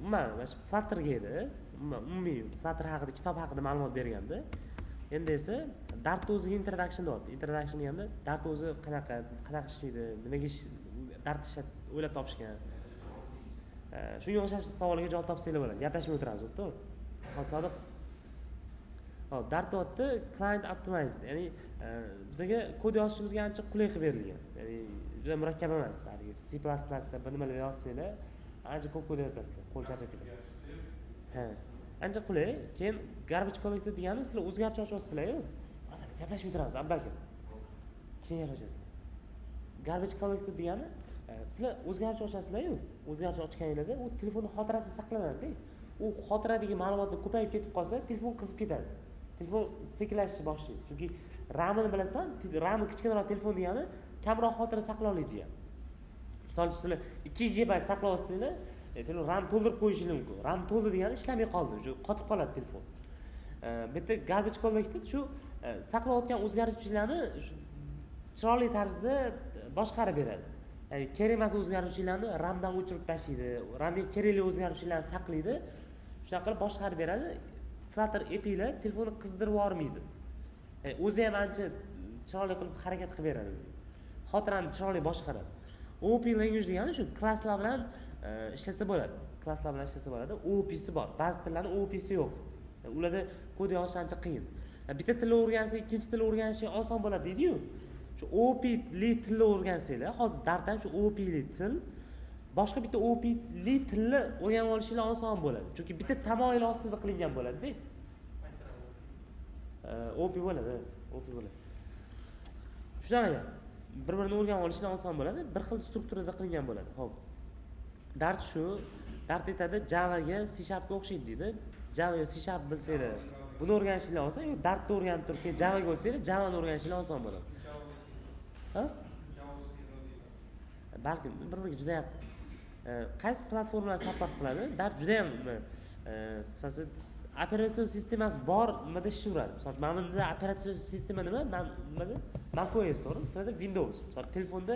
Umuman, mana shu Flutterga edi, umuman, umumiy Flutter haqida, kitob haqida ma'lumot bergandi. Endi esa Dart o'ziga introduction deyapti. Introduction deganda Dart o'zi qanaqa, qanaqa ishlaydi, nimaga Dart o'ylab topishgan. Shunga o'xshash savolga javob topsanglar bo'ladi. Gaplashmay o'tiramiz, bo'ptimi? Hop, Sodiq. Hop, Dart deyapti, client optimized, ya'ni bizaga kod yozishimizga ancha qulay qilib berilgan, ya'ni juda murakkab emas. Haligi C++da bir nimalar yozsanglar, ancha ko'p kod yozasizlar, qo'l charchab ketadi. Ha, ancha qulay. Keyin garbage collector degani sizlar o'zgarchi ochyapsizlar-yu, birodar, gaplashmay turamiz, Abubakr, keyin gaplashasizlar. Garbage collector degani sizlar o'zgarchi ochasizlar-yu, o'zgarchi ochganinglarda u telefonni xotirasi saqlanadida, u xotiradagi ma'lumotlar ko'payib ketib qolsa, telefon qizib ketadi, telefon sekinlashishni boshlaydi, chunki RAMini bilasan, RAMi kichkinaroq telefon degani kamroq xotira saqlay oladi degani. Misol uchun, sizlar 2 gigabayt saqlab olsanglar, telefon RAM to'ldirib qo'yishinglar mumkin. RAM to'ldi degani ishlamay qoldi, уже qotib qoladi telefon. Bu yerda garbage collected shu saqlayotgan o'zgaruvchilarni shu chiroyli tarzda boshqarib beradi, ya'ni kerak emas o'zgaruvchilarni RAMdan o'chirib tashlaydi, RAMga kerakli o'zgaruvchilarni saqlaydi, shunaqa qilib boshqarib beradi. Flutter applar telefonni qizdirib yubormaydi, ya'ni o'zi ham ancha chiroyli qilib harakat qilib beradi, xotirani chiroyli boshqaradi. OOP language degani shu klasslar bilan ishlasa bo'ladi, klasslar bilan ishlasa bo'ladi. OOPsi bor, ba'zi tillarni OOPsi yo'q, ularda kod yozish ancha qiyin. Bitta tilni o'rgansa, ikkinchi tilni o'rganish oson bo'ladi deydiyu. Shu OOPli tilni o'rgansanglar, hozir Dart ham shu OOPli til, boshqa bitta OOPli tilni o'rganib olishinglar oson bo'ladi, chunki bitta tamoyil ostida qilingan bo'ladida. OOP bo'ladi, OOP bo'ladi. Shunaqa gap, bir birini o'rganib olishlar oson bo'ladi, bir xil strukturada qilingan bo'ladi. Ho'p, Dart shu. Dart aytadi, Javaga, C#ga o'xshaydi deydi. Java yo C# bilsanglar, buni o'rganishinglar oson, yo Dartni o'rganib turib, keyin Javaga o'tsanglar, Javani o'rganishinglar oson bo'ladi. Ha, balkim bir biriga juda yaqin. Qaysi platformalar support qiladi? Dart judayam, qisqasi, operatsion sistemasi bor nimada ishlayveradi. Misol uchun, mana bunda operatsion sistema nima? Man nimada? macOS, to'g'rimi? Sizlarda Windows. Misol, telefonda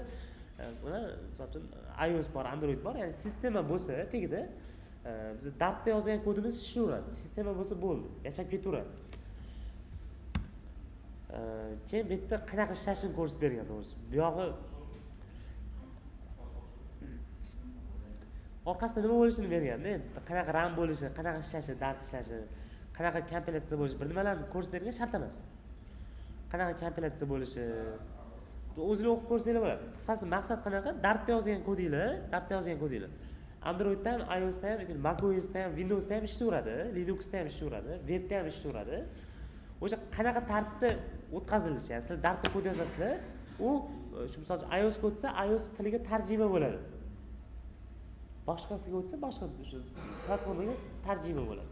mana, misol uchun, iOS bor, Android bor, ya'ni sistema bo'lsa tagida, biz Dartda yozgan kodimiz ishlayveradi. Sistema bo'lsa bo'ldi, yashab ketaveradi. Keyin bu yerda qanaqa ishlashini ko'rsatib bergan. To'g'risi, buyog'i orqasida nima bo'lishini berganda, endi qanaqa RAM bo'lishi, qanaqa ishlashi, Dart ishlashi, qanaqa kompilyatsiya bo'lishi, bir nimalarni ko'rsatib bergan. Shart emas, qanaqa kompilyatsiya bo'lishi, o'zinglar o'qib ko'rsanglar bo'ladi. Qisqasi, maqsad qanaqa? Dartda yozgan kodinglar, Dartda yozgan kodinglar Androidda ham, iOSda ham, macOSda ham, Windowsda ham ishlayveradi, Linuxda ham ishlayveradi, webda ham ishlayveradi. O'sha qanaqa tartibda o'tkazilishi, ya'ni sizlar Dartda kod yozasizlar, u shu, misol uchun, iOSga o'tsa, iOS tiliga tarjima bo'ladi, boshqasiga o'tsa, boshqa shu platformaga tarjima bo'ladi.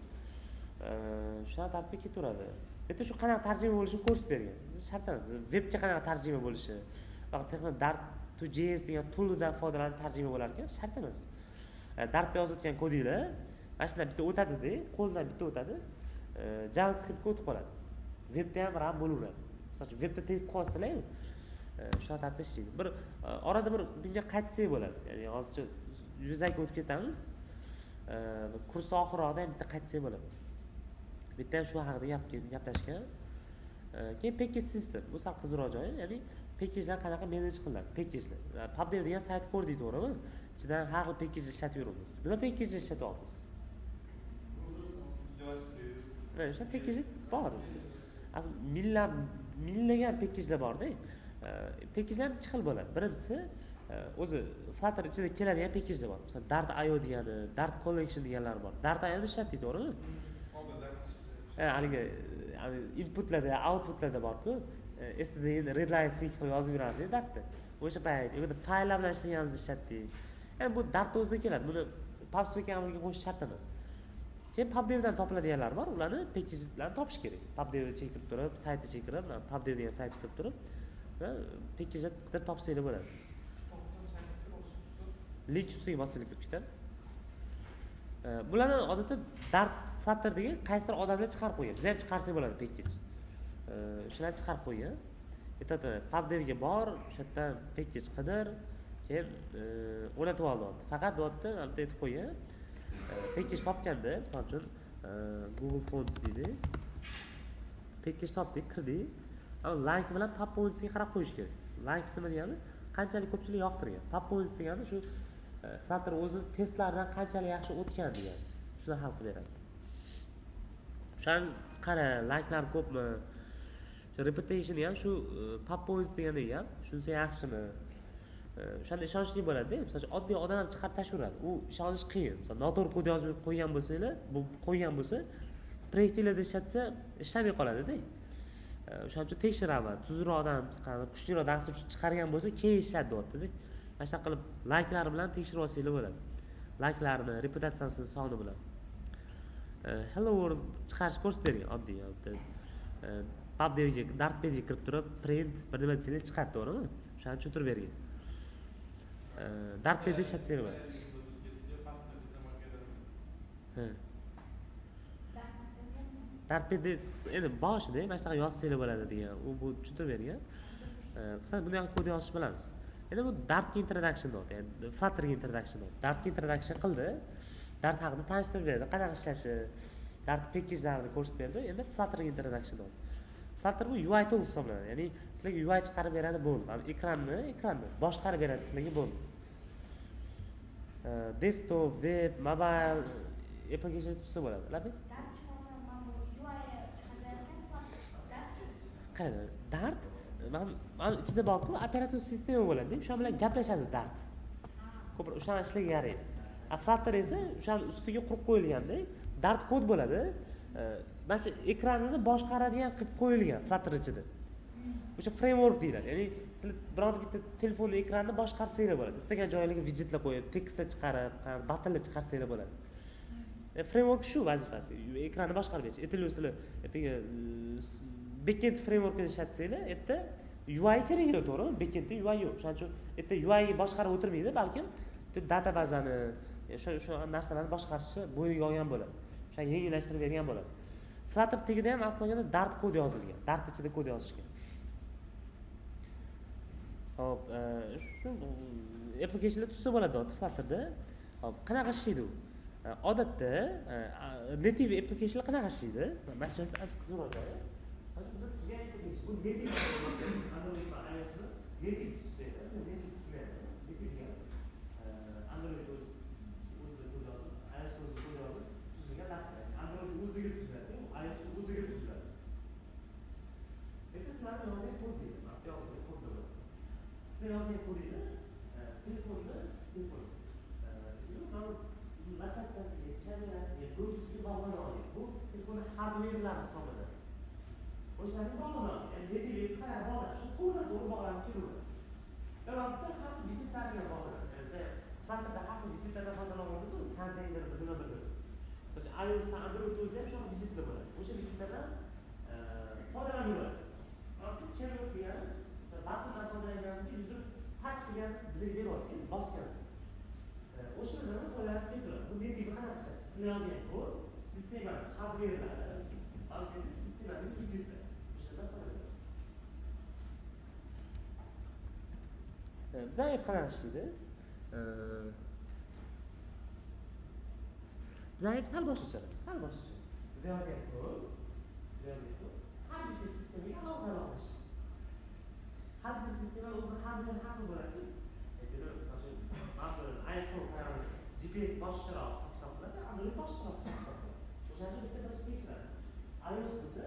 Shunaqa tartibda ketaveradi. Bu yerda shu qanaqa tarjima bo'lishini ko'rsatib bergan. Shart emas, webga qanaqa tarjima bo'lishi, Dart to JS degan tooldan foydalanib tarjima bo'lar ekan, shart emas. Dartda yozayotgan kodinglar mana shundan bitta o'tadida, qo'ldan bitta o'tadi, JavaScriptga o'tib qoladi, webda ham RAM bo'laveradi. Misol uchun, webda test qilyapsizlarku, shunaqa tartibda ishlaydi. Bir orada bir bunga qaytsak bo'ladi, ya'ni hozircha yuzaki o'tib ketamiz, kurs oxirroqda ham bitta qaytsak bo'ladi. Bu yerda ham shu haqida gaplashgan. Keyin package system, bu sal qiziqroq joyi, ya'ni packagelar qanaqa manage qilinadi. Packagelar, pubdev degan sayt ko'rdik, to'g'rimi? Ichidan har xil package ishlatib yuribmiz. Nima package ishlatyapmiz? O'sha package bor, aslida minglab, minglagan packagelar borda. Packagelar ham ikki xil bo'ladi. Birinchisi, o'zi Flutter ichida keladigan packagelar bor, misol, Dart io degani, Dart collection deganlar bor. Dart ioni ishlatdik, to'g'rimi? Haligi inputlarda, outputlarda borku, std readline sync qilib yozib yurardik Dartda o'sha payt, yoki fayllar bilan ishlaganimizni ishlatdik. Ya'ni bu Dartni o'zida keladi, buni pubspec YAMLga qo'shish shart emas. Keyin pubdevdan topiladiganlar bor, ularni packagelarni topish kerak. Pubdev ichiga kirib turib, saytiga kirib, pubdev degan saytga kirib turib, package qidirib topsanglar bo'ladi. Link ustiga bossanglar, kirib ketadi. Bularni odatda Dart, Flutter degan qaysidir odamlar chiqarib qo'ygan, biz ham chiqarsak bo'ladi package. Shularni chiqarib qo'ygan. Aytyapti, pubdevga bor, o'sha yerdan package qidir, keyin o'rnatib ol deyapti. Faqat deyapti, mana bitta aytib qo'ygan. Package topganda, misol uchun, Google Fonts deydi. Package topdik, kirdik. Ammo like bilan pub pointsga qarab qo'yish kerak. Like nima degani? Qanchalik ko'pchilik yoqtirgan. Pub points degani shu Flutter o'zi testlardan qanchalik yaxshi o'tgan degani. Shuni hal qilib beradi. O'shani qara, likelar ko'pmi? Shu reputation ham shu pub points degani ham, shunisi yaxshimi? O'shanda ishonchli bo'ladi-da. Misol uchun, oddiy odam ham chiqarib tashlayveradi. U ishonish qiyin. Misol, noto'g'ri kod yozib qo'ygan bo'lsanglar, bu qo'ygan bo'lsa, proyektinglarda ishlatsa ishlamay qoladida. O'shaning uchun tekshiraman. Tuzukroq odam, kuchliroq dasturchi chiqargan bo'lsa, keyin ishladi deyapti-da. Mana shunaqa qilib likelar bilan tekshirib olsanglar bo'ladi. Likelarni, reputatsiyasini soni bilan. Hello World chiqarish ko'rsatib bergan oddiy. Bitta PubDevga, Dartpadga kirib turib, print bir nima desanglar chiqadi, to'g'rimi? O'shani tushuntirib bergan. Dartpadda ishlatsanglar bo'ladi. Ha. Dartpadda endi boshida mana shunaqa yozsanglar bo'ladi degan, u bu tushuntirib bergan. Qisqasi buni ham kod yozishni bilamiz. Endi bu Dartga introduction deyapti, ya'ni Flutterga introduction deyapti. Dartga introduction qildi. Dart haqida tanishtirib berdi, qanaqa ishlashi, Dart packagelarini ko'rsatib berdi. Endi Flutterga introduction deyapti. Flutter bu UI tool hisoblanadi. Ya'ni sizlarga UI chiqarib beradi, bo'ldi. Mana ekranni boshqarib beradi sizlarga, bo'ldi. Desktop, web, mobile application tuzsa bo'ladi. Labi? Dart chiqarsa, mana bu UI chiqarib berarkan, Dartchi? Qarang, Dart mana ichida borku, operativ sistema bo'ladi, o'sha bilan gaplashadi Dart. Ko'proq o'shani ishlarga yaraydi. A Flutter esa o'shani ustiga qurib qo'yilganda, Dart kod bo'ladi. Mana shu ekranini boshqaradigan qilib qo'yilgan Flutter ichida. O'sha framework deyiladi. Ya'ni sizlar bironta bitta telefonni ekranini boshqarsanglar bo'ladi. Istagan joylarga widgetlar qo'yib, tekstlar chiqarib, buttonlar chiqarsanglar bo'ladi. Framework shu vazifasi, ekranni boshqarib berish. Aytaylik, sizlar ertaga backend frameworkini ishlatsanglar, erta UI kerak yo'q, to'g'rimi? Backendda UI yo'q. O'shaning uchun erta UI boshqarib o'tirmaydi, balkim databazani, o'sha narsalarni boshqarishni bo'yniga olgan bo'ladi. O'shani yengillashtirib bergan bo'ladi. Flutter tagida ham aslida olganda Dart kod yozilgan. Dart ichida kod yozishgan. Xo'p, shu applicationlar tuzsa bo'ladi deyapti Flutterda. Xo'p, qanaqa ishlaydi u? Odatda native applicationlar qanaqa ishlaydi? Mana shu narsa ancha qiziqroq. Biz tuzgan application bu native Android va iOSni native tuzsak, biz native tuzmayapmiz. Native degani Android o'zida kod yozib, iOS o'zida kod yozib tuzilgan dastur. Android o'ziga tuziladi, iOS o'ziga tuziladi. Endi sizlarni yozgan kod deydi. Mana yozgan kod nima? Sizlar yozgan kodingni telefonda, telefon mana lokatsiyasiga, kamerasiga, Bluetoothga bog'lana olgan. Bu telefonni hardwarelari hisoblanadi. O'shaning bog'lana olgan. Ya'ni native qanaqa bog'lanadi? Shu to'g'ridan to'g'ri bog'lanib kelaveradi. Va bitta har xil widgetlarga bog'lanadi. Ya'ni biz Flutterda har xil widgetlardan foydalanamiz-ku, konteyner bir nima bir nima. Misol uchun, iOS, Android o'zida ham shunaqa widgetlar bo'ladi. O'sha widgetlardan foydalanaveradi. Mana bu canvas degani, misol buttondan foydalanganimizda user touch qilgan bizga beryapti, bosgan. O'shalardan foydalanib ketaveradi. Bu native qanaqa ishladi? Sizlar yozgan kod, sistemani hardwarelari, balki sistemaning widgetlari. O'shalardan foydalanadi. Bizlar ham qanaqa ishlaydi? Bizlar ham sal boshqacharoq, sal boshqacha. Biz yozgan kod, biz yozgan kod har bitta sistemaga alohida alohida ishlaydi. Har bitta sistemani o'zini hardware har xil bo'ladi. Aytaylik, misol uchun, Apple iPhone GPS boshqacharoq hisob-kitob qiladi, Android boshqacharoq hisob-kitob qiladi. O'shaning uchun bitta bir tekshiradi. iOS bo'lsa,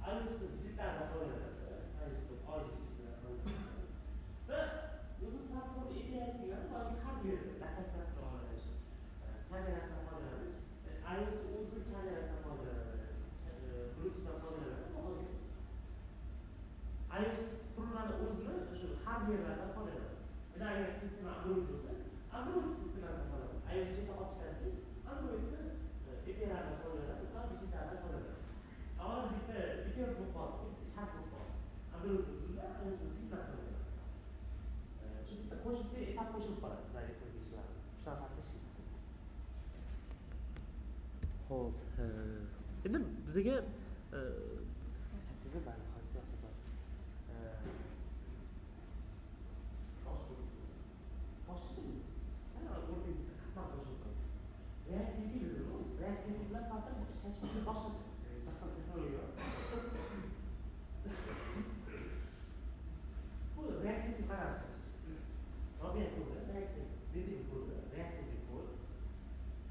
iOS widgetlaridan foydalanadi. iOS oid widgetlardan foydalanadi. Va o'zi platforma API'si degani boyagi hardware lokatsiyasidan foydalanish, kamerasidan foydalanish, iOS o'zini kamerasidan foydalanadi, Bluetoothdan foydalanadi va hokazo. iOS qurilmani o'zini shu hardwarelardan foydalanadi. Endi agar sistema Android bo'lsa, Android sistemasidan foydalanadi. iOS chetda qolib chiqadiki, Androidni API'lardan foydalanadi va widgetlardan foydalanadi. Avvalo bitta difference bo'lib qoldi, bitta shart bo'lib qoldi. Android bo'lsa unda, iOS bo'lsa undan foydalanadi. Shu bitta qo'shimcha etap qo'shilib qoladi bizlarga applicationlarimizda. Shunaqa farqli ishlaydi. Xo'p, endi bizga biza mayli, hozir yaxshi bor. Boshqacha. Qana, o'rta xato qo'shilib qoldi. React Native. Native bilan Flutter ishlash juda boshqacha. Bir xil texnologiya emas. Bu React Native qanaqa ishlash? Yozgan kodda React Native kodi, React Native kod.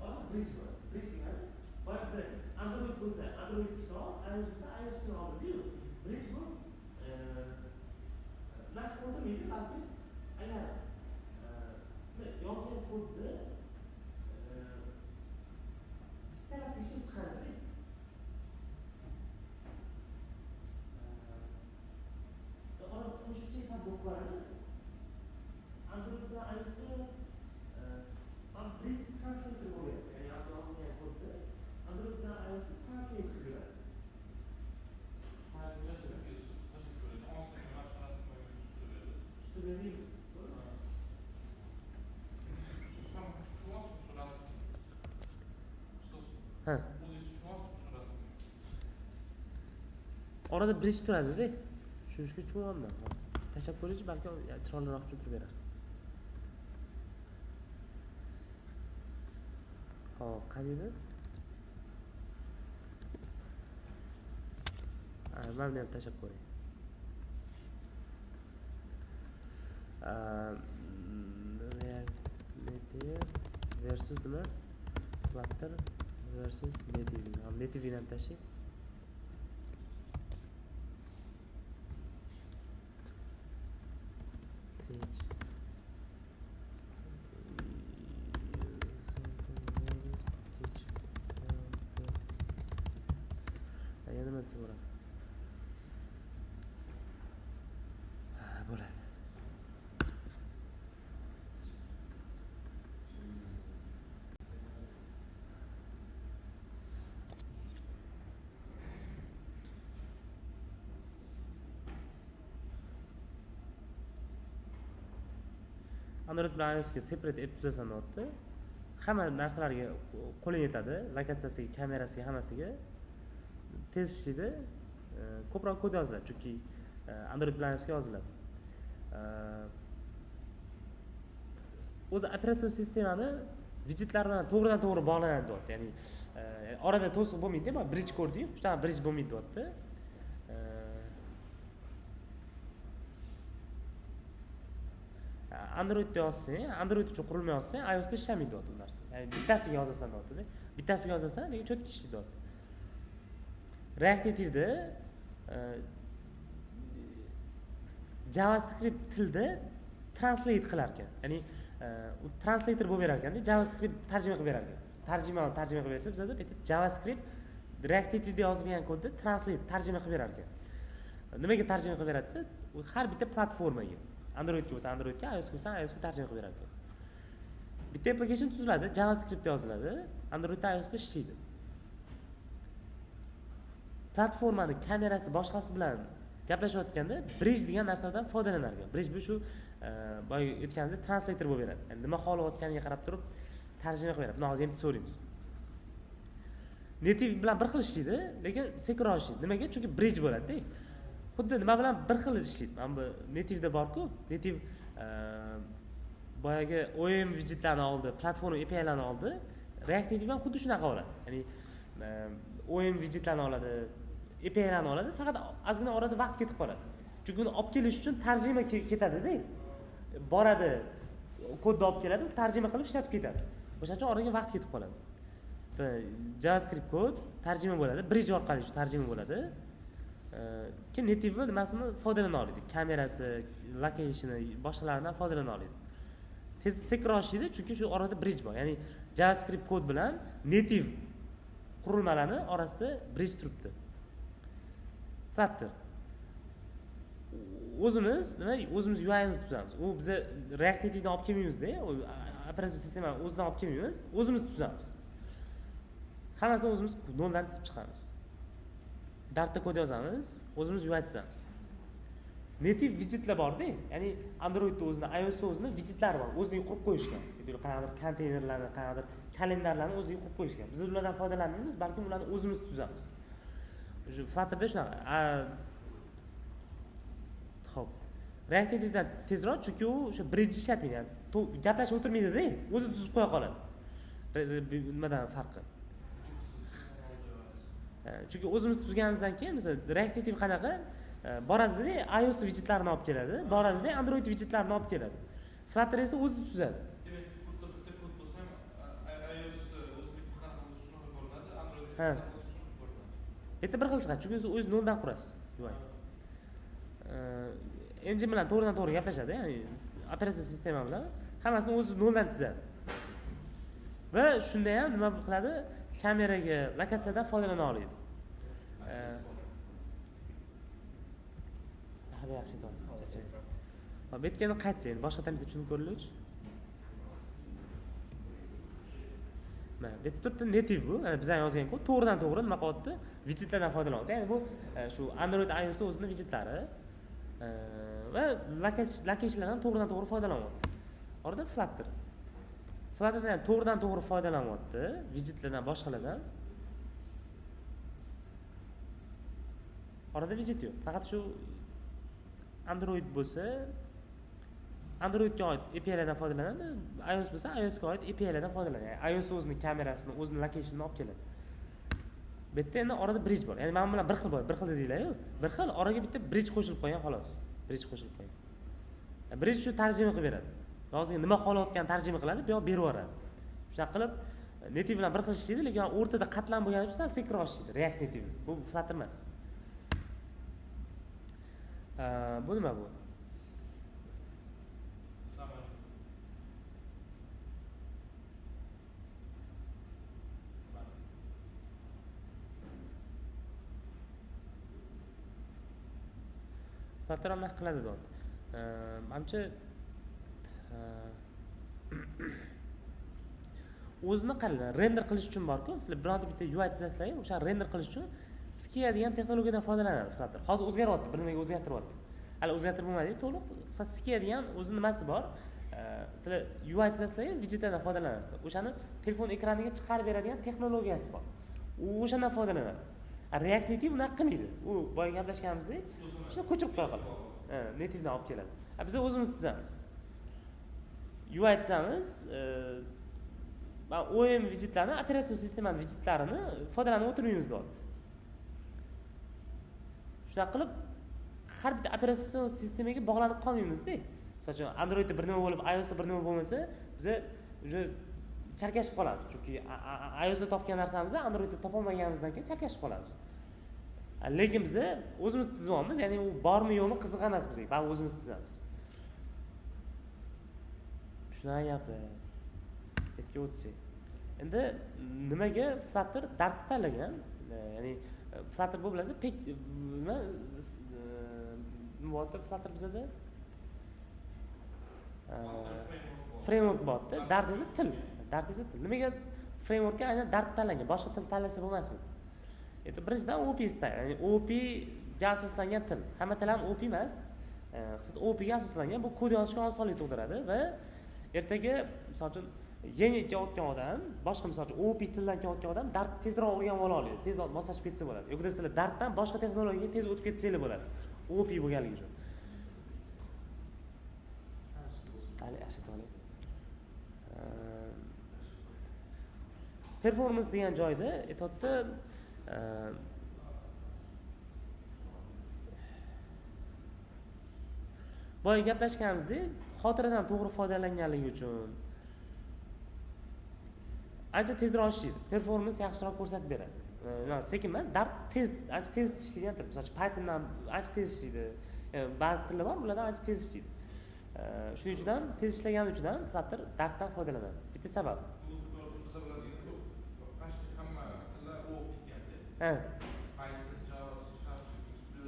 Orada bridge bor. Bridge degani boya biza Android bo'lsa, Android kitob, iOS bo'lsa, iOS ni oldi-yu. Bridge bu naqd o'tirmaydi, balki agar sizlar yozgan kodni bittalab tekshirib chiqadi. Orada qo'shimcha etap bo'lib qoladi. Android bilan iOSga ham bridge translator bo'ladi. Ya'ni yozilgan kodni Android bilan iOSga translate qilib beradi. Tushuntirib bermaymiz. Ha. Orada bridge turadi-da. Tushunishga tushunmayman hozir. Tashlab ko'ringiz, balki chiroyliroq tushuntirib berar. Hop, qani edi? Mana buni ham tashlab ko'ring. React Native versus nima? Flutter versus Native. Native ham tashlang. Teach. Yana nima desa bo'ladi? Ha, bo'ladi. Android bilan iOSga separate app tuzasan deyapti. Hamma narsalarga qo'ling yetadi, lokatsiyasiga, kamerasiga, hammasiga tez ishlaydi. Ko'proq kod yoziladi, chunki Android bilan iOSga yoziladi. O'zi operatsion sistemani widgetlar bilan to'g'ridan to'g'ri bog'lanadi deyapti. Ya'ni orada to'siq bo'lmaydi, mana bridge ko'rdik, shunaqa bridge bo'lmaydi deyapti. Androidda yozsang, Android uchun qurilma yozsang, iOSda ishlamaydi deyapti u narsa. Ya'ni bittasiga yozasan deyapti-da. Bittasiga yozasan, lekin cho'tki ishlaydi deyapti. React Native'da JavaScript tilida translate qilar ekan. Ya'ni u translator bo'lib berar ekanda, JavaScript tarjima qilib berar ekan. Tarjima qilib bersa, bizada bitta JavaScript React Native'da yozilgan kodni translate tarjima qilib berar ekan. Nimaga tarjima qilib beradi desa, u har bitta platformaga. Androidga bo'lsa Androidga, iOSga bo'lsa iOSga tarjima qilib beradi. Bitta application tuziladi, JavaScriptda yoziladi, Androidda iOSda ishlaydi. Platformani kamerasi boshqasi bilan gaplashayotganda bridge degan narsadan foydalanar ekan. Bridge bu shu boya aytganimizdek translator bo'lib beradi. Ya'ni nima xohlayotganiga qarab turib tarjima qilib beradi. Buni hozir ham so'raymiz. Native bilan bir xil ishlaydi, lekin sekinroq ishlaydi. Nimaga? Chunki bridge bo'ladi-da. Xuddi nima bilan bir xil ishlaydi. Mana bu Native'da bor-ku, Native boyagi OM widgetlarni oldi, platforma API'larni oldi. React Native ham xuddi shunaqa oladi. Ya'ni OM widgetlarni oladi, API'larni oladi, faqat ozgina orada vaqt ketib qoladi. Chunki uni olib kelish uchun tarjima ketadi-da. Boradi, kodni olib keladi, tarjima qilib ishlatib ketadi. O'shaning uchun oraga vaqt ketib qoladi. JavaScript kod tarjima bo'ladi, bridge orqali shu tarjima bo'ladi. Keyin Native nimasini foydalana oladi, kamerasi, locationi, boshqalaridan foydalana oladi. Tez sekinroq ishlaydi, chunki shu orada bridge bor. Ya'ni JavaScript kod bilan native qurilmalarni orasida bridge turibdi. Flutter. O'zimiz nima, o'zimiz UI'mizni tuzamiz. U biza React Native'dan olib kelmaymiz-da, u operatsion sistemani o'zidan olib kelmaymiz, o'zimiz tuzamiz. Hammasini o'zimiz noldan chizib chiqamiz. Dartda kod yozamiz, o'zimiz UI chizamiz. Native widgetlar bor-da, ya'ni Androidda o'zini, iOSda o'zini widgetlari bor, o'zligi qurib qo'yishgan. Qanaqadir konteynerlarni, qanaqadir kalendarlarni o'zligi qurib qo'yishgan. Biz ulardan foydalanmaymiz, balkim ularni o'zimiz tuzamiz. Shu Flutterda shunaqa. Xo'p. React Native'dan tezroq, chunki u o'sha bridge ishlatmaydi, ya'ni gaplashib o'tirmaydi-da, o'zi tuzib qo'ya qoladi. Nimadan farqi? Chunki o'zimiz tuzganimizdan keyin, masalan, React Native qanaqa boradida iOS widgetlarini olib keladi, boradida Android widgetlarini olib keladi. Flutter esa o'zi tuzadi. Demak, xuddi bitta kod bo'lsa ham iOS o'zini qanaqa bo'lsa shunaqa ko'rinadi, Android Ha. qanaqa bo'lsa shunaqa ko'rinadi. Bu yerda bir xil chiqadi, chunki o'zi noldan qurasiz UI. Engine bilan to'g'ridan to'g'ri gaplashadi, ya'ni operatsion sistema bilan hammasini o'zi noldan tuzadi. Va shunda ham nima qiladi? Kameraga, lokatsiyadan foydalana oladi. Yaxshi aytyapti. Hop, bu yerga qaytsa endi boshqa bitta tushunib ko'rilaylik. Mana bu yerda turibdi native bu. Mana bizlar yozgan kod to'g'ridan to'g'ri nima qilyapti? Widgetlardan foydalanyapti. Ya'ni bu shu Android iOS o'zini widgetlari va locationlardan to'g'ridan to'g'ri foydalanyapti. Orada Flutter. Flutterdan ham to'g'ridan to'g'ri foydalanyapti, widgetlardan boshqalardan. Orada widget yo'q. Faqat shu Android bo'lsa, Androidga oid APIlardan foydalanadi, iOS bo'lsa iOSga oid APIlardan foydalanadi. Ya'ni iOS o'zining kamerasini, o'zining locationini olib keladi. Bu yerda endi orada bridge bor. Ya'ni mana bilan bir xil bor, bir xil dedinglar-yu. Bir xil oraga bitta bridge qo'shilib qo'ygan xolos. Bridge qo'shilib qo'ygan. Bridge shu tarjima qilib beradi. Yozgan nima xohlayotganini tarjima qiladi, bu yoq berib yuboradi. Shunaqa qilib native bilan bir xil ishlaydi, lekin o'rtada qatlam bo'lgani uchun sal sekinroq ishlaydi React Native. Bu Flutter emas. Bu nima bu? Flutter ham naq qiladi deyapti. Manimcha o'zini qaranglar, render qilish uchun bor-ku, sizlar bironta bitta UI tuzasizlar-ku, o'sha render qilish uchun Skia degan texnologiyadan foydalanadi Flutter. Hozir o'zgaryapti, bir nimaga o'zgartiryapti. Hali o'zgartirib bo'lmadi to'liq. Qisqasi Skia degan o'zini nimasi bor? Sizlar UI tuzasizlar-ku, widgetlardan foydalanasizlar. O'shani telefon ekraniga chiqarib beradigan texnologiyasi bor. U o'shandan foydalanadi. React Native unaqa qilmaydi. U boya gaplashganimizdek, shuni ko'chirib qo'ya qoladi. Nativedan olib keladi. Biz o'zimiz tuzamiz. UI tuzamiz, OM widgetlarni, operatsion sistemani widgetlarini foydalanib o'tirmaymiz deyapti. Shunaqa qilib har bitta operatsion sistemaga bog'lanib qolmaymizda. Misol uchun Androidda bir nima bo'lib, iOSda bir nima bo'lmasa, biz уже chalkashib qolamiz. Chunki iOSda topgan narsamizni Androidda topolmaganimizdan keyin chalkashib qolamiz. Lekin biz o'zimiz tizyapmiz, ya'ni u bormi yo'qmi qiziq emas bizga, baribir o'zimiz tizamiz. Shunaqa gaplar. Etga o'tsak. Endi nimaga Flutter Dartni tanlagan? Ya'ni Flutter bu bilasizlar, pek nima nima Flutter bizada? Framework bor-da, Dart esa til. Dart esa til. Nimaga frameworkka aynan Dart tanlangan? Boshqa til tanlasa bo'lmasmi? Endi birinchidan OP style, ya'ni OP ga asoslangan til. Hamma til ham OP emas. Siz OP ga asoslangan, bu kod yozishga osonlik tug'diradi va ertaga misol uchun yangi kelayotgan odam, boshqa misol uchun OP tildan kelayotgan odam Dart tezroq o'rganib ola oladi, tez moslashib ketsa bo'ladi. Yoki sizlar Dartdan boshqa texnologiyaga tez o'tib ketsanglar bo'ladi. OP bo'lganligi uchun. Hali yaxshi to'g'ri. Performance degan joyda aytyapti, boya gaplashganimizdek, xotiradan to'g'ri foydalanganligi uchun ancha tezroq ishlaydi, performance yaxshiroq ko'rsatib beradi. Sekin emas, Dart tez, ancha tez ishlaydigan til. Misol uchun Pythondan ancha tez ishlaydi. Ba'zi tillar bor, ulardan ancha tez ishlaydi. Shuning uchun ham tez ishlagani uchun ham Flutter Dartdan foydalanadi. Bitta sabab. Ha.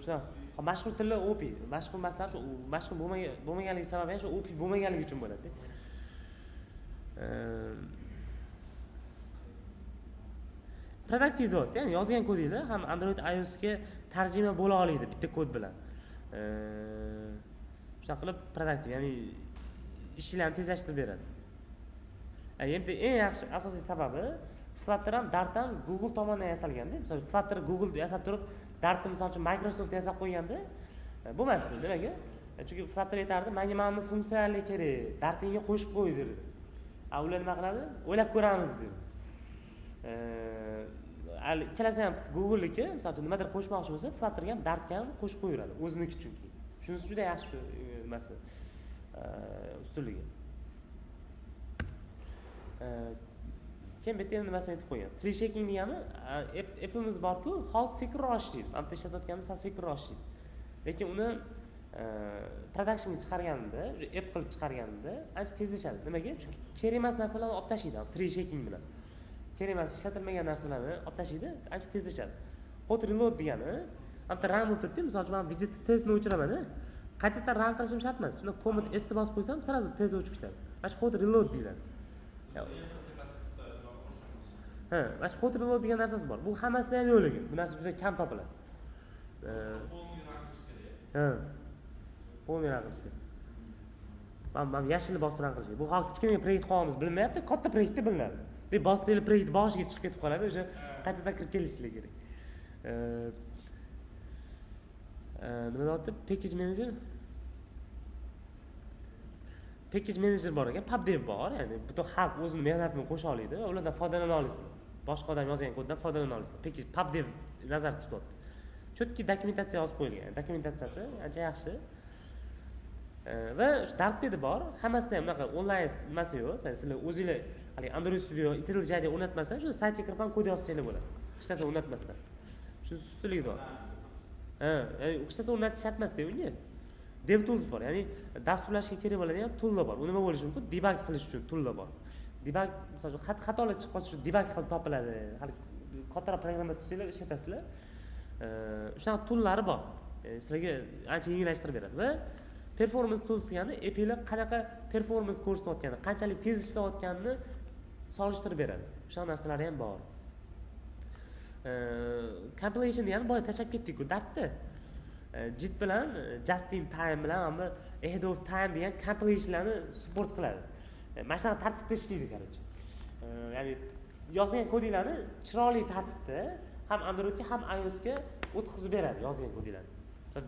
Shunaqa. Mashhur tillar OP, mashhur masalan shu mashhur bo'lmaganligi sababi ham shu OP bo'lmaganligi uchun bo'ladi. Productive deyapti, ya'ni yozgan kodinglar ham Android iOS ga tarjima bo'la oladi bitta kod bilan. Shunaqa qilib productive, ya'ni ishlarni tezlashtirib beradi. Endi eng yaxshi asosiy sababi Flutter ham Dart ham Google tomonidan yasalganda, misol Flutter Google yasab turib, Dartni misol uchun Microsoft yasab qo'yganda bo'lmasdi. Nimaga? Chunki Flutter aytardi, menga mana bu funksiyalar kerak, Dartingga qo'shib qo'y derdi. Ular nima qiladi? O'ylab ko'ramiz derdi. Ikkalasi ham Googleniki. Misol uchun, nimadir qo'shmoqchi bo'lsa, Flutterga ham, Dartga ham qo'shib qo'yaveradi, o'ziniki chunki. Shunisi juda yaxshi, nimasi, ustunligi. Keyin bu yerda endi nimasini aytib qo'ygan, tree shaking degani appimiz borku, hozir sekinroq ishlaydi, mana bitta ishlatayotganimda sal sekinroq ishlaydi, lekin uni productionga chiqarganimda, уже app qilib chiqarganimda ancha tezlashadi. Nimaga? Chunki kerak emas narsalarni olib tashlaydi. Tree shaking bilan kerak emas, ishlatilmagan narsalarni olib tashlaydi, ancha tezlashadi. Hot reload degani mana bitta run bo'lib turibdi. Misol uchun, man widgetni tezini o'chiraman, qaytadan run qilishim shart emas. Shunda Command S bosib qo'ysam, сразу tez o'chib ketadi. Mana shu hot reload deyiladi. Ha, mana shu hot reload degan narsasi bor. Bu hammasida ham yo'q, lekin bu narsa juda kam topiladi. Ha, полный run qilish kerak. Mana yashilni bosib run qilish kerak. Bu hali kichkina proyekt qilyapmiz, bilinmayapti, katta proyektda bilinadi. Deb bossanglar, proyekt boshiga chiqib ketib qoladi, o'sha qaytadan kirib kelishlik kerak. Nima deyapti? Package manager bor ekan, pub.dev bor, ya'ni butun xalq o'zini mehnatini qo'sha oladi va ulardan foydalana olasizlar, boshqa odam yozgan koddan foydalana olasizlar. Package pub.dev nazarda tutyapti. Четкий dokumentatsiya yozib qo'yilgan, dokumentatsiyasi ancha yaxshi. Va shu Dartpedi bor, hammasida ham unaqa onlayn nimasi yo'q. Sizlar o'zinglar haligi Android Studio, IntelliJ IDEA o'rnatmasdan, shu saytga kirib ham kod yozsanglar bo'ladi, hech narsa o'rnatmasdan. Shunisi ustunligi bor. Ha, ya'ni hech narsa o'rnatish shart emasda unga. DevTools bor, ya'ni dasturlashga kerak bo'ladigan toollar bor. U nima bo'lishi mumkin? Debug qilish uchun toollar bor. Debug, misol uchun, xatolar chiqib qolsa, shu debug qilib topiladi. Hali kattaroq programma tuzsanglar, ishlatasizlar. Shunaqa toollari bor, sizlarga ancha yengillashtirib beradi. Va performance tools degani appinglar qanaqa performance ko'rsatayotgani, qanchalik tez ishlayotganini solishtirib beradi. Shunaqa narsalari ham bor. Compilation degani boya tashlab ketdikku Dartni, JIT bilan, just in time bilan, mana bu ahead of time degan compilationlarni support qiladi. Mana shunaqa tartibda ishlaydi, короче. Ya'ni yozgan kodinglarni chiroyli tartibda ham Androidga, ham iOSga o'tkazib beradi yozgan kodinglarni.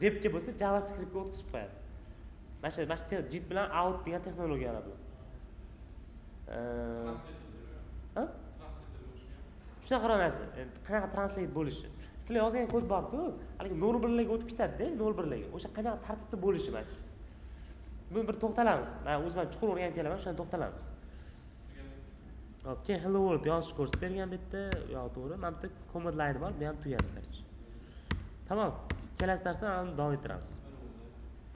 Webga bo'lsa, JavaScriptga o'tkazib qo'yadi, mana shu JIT bilan AOT degan texnologiyalar bilan. Ha, shunaqaroq narsa. Qanaqa translate bo'lishi, sizlar yozgan kod borku, haligi nol birlarga o'tib ketadida, nol birlarga, o'sha qanaqa tartibda bo'lishi. Mana shu, buni bir to'xtalamiz. Man o'zim ham chuqur o'rganib kelaman, o'shani to'xtalamiz. Hop, keyin hello world yozishni ko'rsatib bergan bu yerda. U yog'i to'g'ri. Mana bitta command line bor, bu ham tugadi, короче. Tamom, kelasi darsda davom ettiramiz.